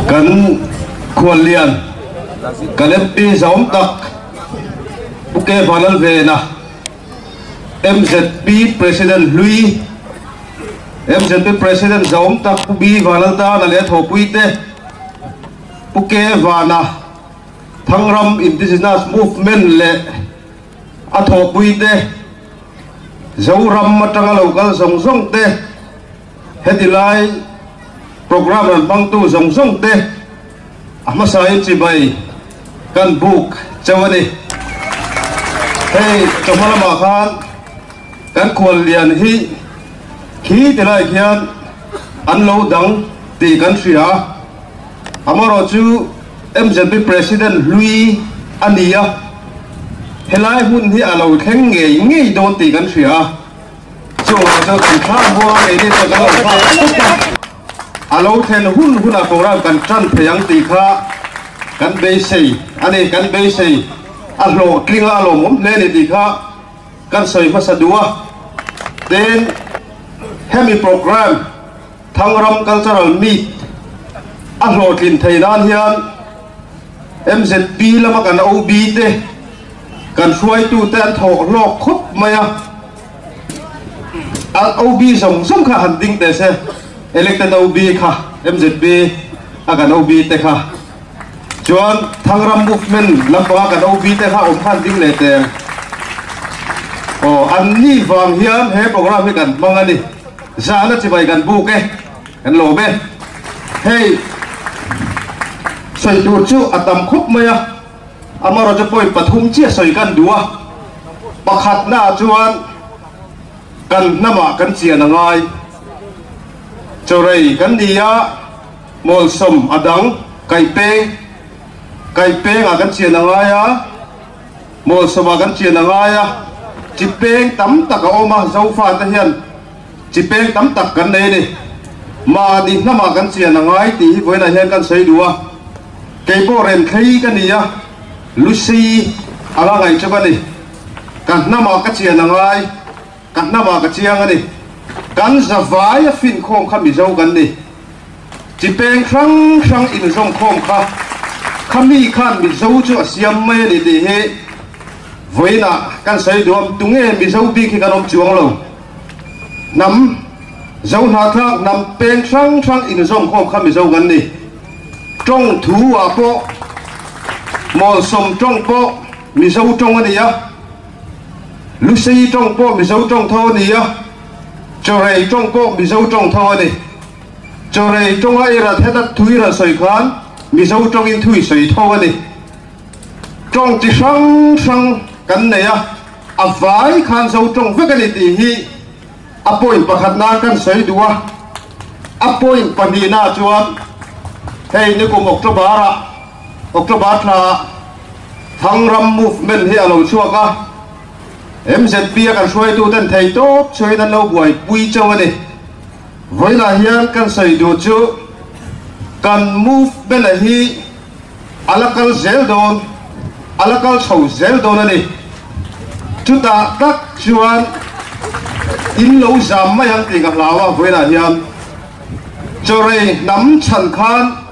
Kan khuallian kan MP zawm tak Pu K Vanlalvena MZP President hlui MZP President zawm tak Pu B Vanlaltana leh a thawhpuite Pu K Vana Thangram Indigenous Movement leh a thawhpuite Zoram atanga lo kal zawng zawng te, heti lai programme rawn hmangtu zawng zawng te a hmasain chibai kan buk chauh a ni. Hei chawhma lamah khan kan khuallian hi khi ti lai khian an lo dang tih kan hria a, amaherawhchu MZP President hlui a ni a, helai hmun hi a lo thleng ngei ngei dawn tih kan hria a, chungah chuan kan thla hua ngei ni chuan kan lo nghak tawp a, a lo thlen hun hunah program kan tan thei ang tih kha kan beisei a ni, kan beisei a hlawhtling a, a lawmawm hle a ni tih kha kan sawi hmasa duh a, tin hemi program. Thangram Cultural Meet a hlawhtlin thei nan hian MZP lama kan OB te, kan hruaitu te an thawh hlawk khawp mai a. A OB zawng zawng kha han ding teh se, elected OB kha, MZP a kan OB te kha. Chuan Thangram Movement lampanga kan OB te kha awm khan ding leh teh. Aw, an ni vang hian he program hi kan hmang a ni. Zahna chibai kan buk e, kan lawm e. Hei sawi tur chu a tam khawp mai a, amaherawhchu point pathum chiah sawi kan duh a, pakhatnaah chuan kan hnamah kan chian a ngai. Chawrei kan ni a, mawlsawm a dang, kaihpeng, kaihpengah kan chian a ngai a, Mawlsawmah kan chian a ngai a, chi peng tam tak a awm a, Zofate hian chi peng tam tak kan nei a ni. Mahni hnamah kan chian a ngai tih hi vawiinah hian kan sawi duh a, kei pawh Renthlei ka ni a, Lucy a la ngaih chu ka ni. Ka hnamah ka chian a ngai, ka hnamah ka chiang a ni. Kan zavai a finkhawm kha Mizo kan ni. Chi peng hrang hrang inzawmkhawm kha kha mi khan Mizo chu a siam mai a ni tih hi vawiinah kan sawi duam. Tunge Mizo bik hi kan awm chuang lo. Hnam Zo hnahthlak hnam peng hrang hrang inzawmkhawm kha Mizo kan ni. Tawng thu ah pawh Mawlsawm tawng pawh Mizo tawng a ni a, Lusei tawng pawh Mizo tawng tho a ni a, Chawrei tawng pawh Mizo tawng tho a ni. Chawrei tawnga i rat heta thu i rawn sawi khan Mizo tawngin thu i sawi tho a ni. Tawng chi hrang hrang kan nei a, a vai khan Zo tawng vek a ni tih hi a point pakhatna kan sawi duh a. A point pahnihna chuan hei nikum October-ah, October thlaah Thangram Movement hi a lo chhuak a. MZP a kan hruaituten thei tawp chhuain an lo buaipui chauh a ni. Vawiinah hian kan sawi duh chu kan movement a hi a la kal zel dawn, a la kal chho zel dawn a ni. Chutah tak chuan in lo zam mai ang tih ka hlau a, vawiinah hian chawrei hnam chhan khan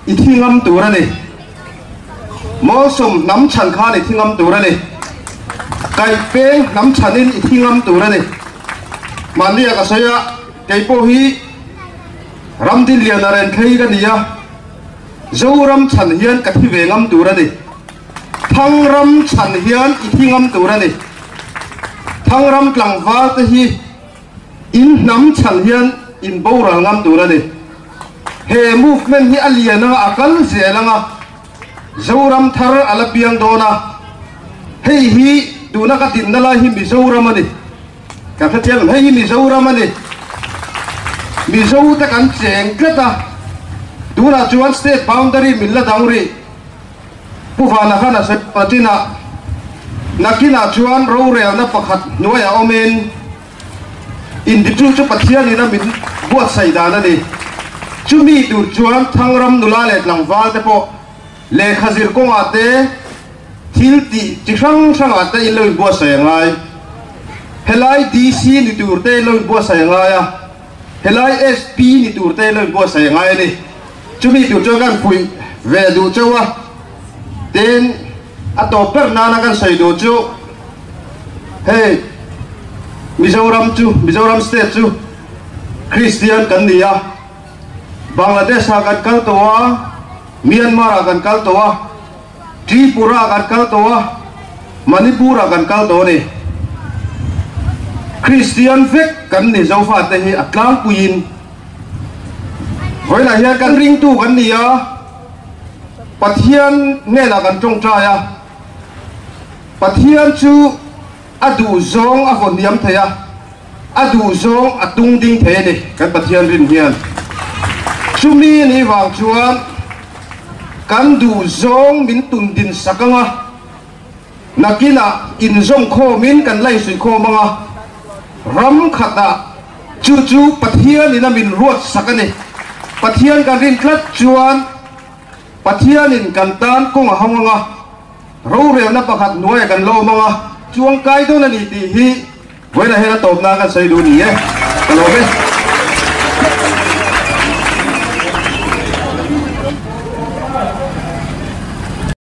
i thi ngam tur a ni. Mawlsawm hnam chhan khan i thi ngam tur a ni. Kaihpeng hnam chhanin i thi ngam tur a ni. Mahnia ka sawi a, kei pawh hi Ramdinliana Renthlei ka ni a, Zoram chhan hian ka thi ve ngam tur a ni. Thangram chhan hian i thi ngam tur a ni. Thangram tlangval te hi in hnam chhan hian in boral ngam tur a ni. He movement hi a lian anga a kal zel anga Zoram thar a la piang dawn a, hei hi tuna ka dinna lai hi Mizoram a ni. Ka hrethiam em? Hei hi Mizoram a ni. Mizo te kan cheng tlat a, tunah chuan state boundary min la dang rih. Pu Vana khan a sawi patinah nakinah chuan rorelna pakhat hnuaiah awmin, Inditu chu Pathianin a min buatsaih dan a ni. Chumi tur chuan Thangram nula leh tlangval te pawh lehkha zir kawngah te, thil tih chi hrang hrangah te in lo inbuatsaih a ngai. Helai DC ni tur te in lo inbuatsaih a ngai a. Helai SP ni tur te lo inbuatsaih a ngai a ni. Chumi tur chuan kan fuih ve duh chauh a, tin a tawp ber nana kan sawi duh chu hei Mizoram chu Mizoram state chu Kristian kan ni a, Bangladesh ah kan kal tawh a, Myanmar ah kan kal tawh a, Tripura ah kan kal tawh a, Manipur ah kan kal tawh a ni. Kristian vek kan ni Zofate hi a tlangpuiin. Vawiinah hian kan ringtu kan ni a, Pathian hnenah kan tawngtai a, Pathian chu a duh zawng a vaw hniam thei a, a duh zawng a tung ding thei a ni kan Pathian rin hian. Chumi ni vang chuan kan duh zawng min tun din sak ang a, Nakinah inzawmkhawmin kan la insuihkhawm ang a, ram khatah chu chu Pathianin a min ruat sak a ni. Pathian kan rin tlat chuan Pathianin kan tan kawng a hawng ang a, rorelna pakhat hnuaiah kan la awm ang a, chuangkai dawn a ni tih hi vawiinah hian a tawpna kan sawi duh ni e. Ka lawm e.